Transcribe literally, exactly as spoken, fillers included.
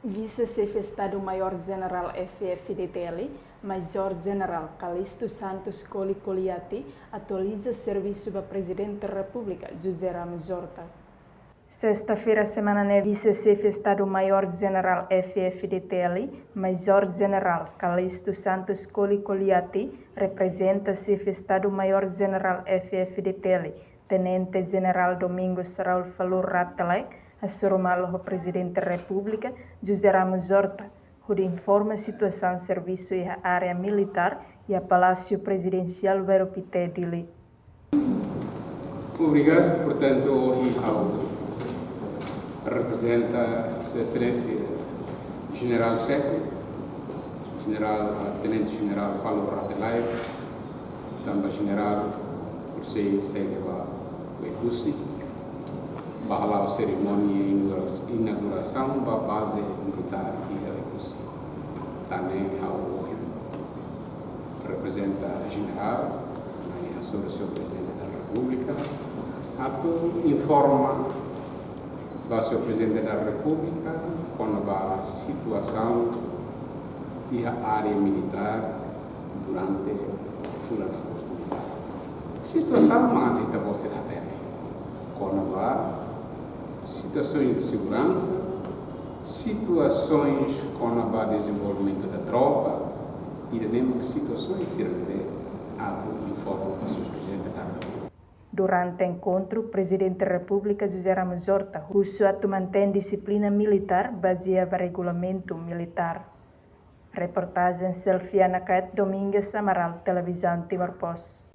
Vise-Xefe Estadu-Maiór Jenerál F-FDTL, Majór Jenerál Calixto Santos Coli Coliati, atualiza servisu ba Prezidente Repúblika José Ramos Horta. Sesta-feira semana ne'e, Vise-Xefe Estadu-Maiór Jenerál F-FDTL, Majór Jenerál Calixto Santos Coli Coliati, reprezenta Xefe Estadu-Maiór Jenerál F-FDTL, Tenente Jenerál Domingos Raul Falur Rate Laek, hasoru malu ho Prezidente Repúblika José Ramos Horta, hodi informa situasaun servisu iha área militár iha Palásiu Prezidensiál Bairru Pité, Dili. Obrigadu. Portantu, ohin ha'u reprezenta Sua Exelénsia Jenerál Xefe, Jenerál, ah, Tenente Jenerál Falur Rate Laek, tanba Jenerál Orsay segue ba Oekusi, ba hala'o serimónia inaugura-, inaugurasaun ba baze militár iha Oekusi. Tan ne'e ha'u ohin reprezenta Jenerál, mai hasoru Señór Prezidente da Repúblika, atu informa ba Señór Prezidente da Repúblika kona-ba situasaun iha área militár durante fulan Agostu. Situasaun mak ita-boot sira hatene, kona-ba situasaun de seguransa, situasaun kona-ba dezenvolvimentu da tropa, i ida-ne'e mak situasaun sira ne'ebé atu informa ba Señór Prezidente da Repúblika. Durante enkontru, Prezidente Repúblika José Ramos Horta husu atu mantein dixiplina militár bazeia ba regulamentu militár. Reportajen Selfiana Kait, Domingas Amaral, Televizaun Timor Post.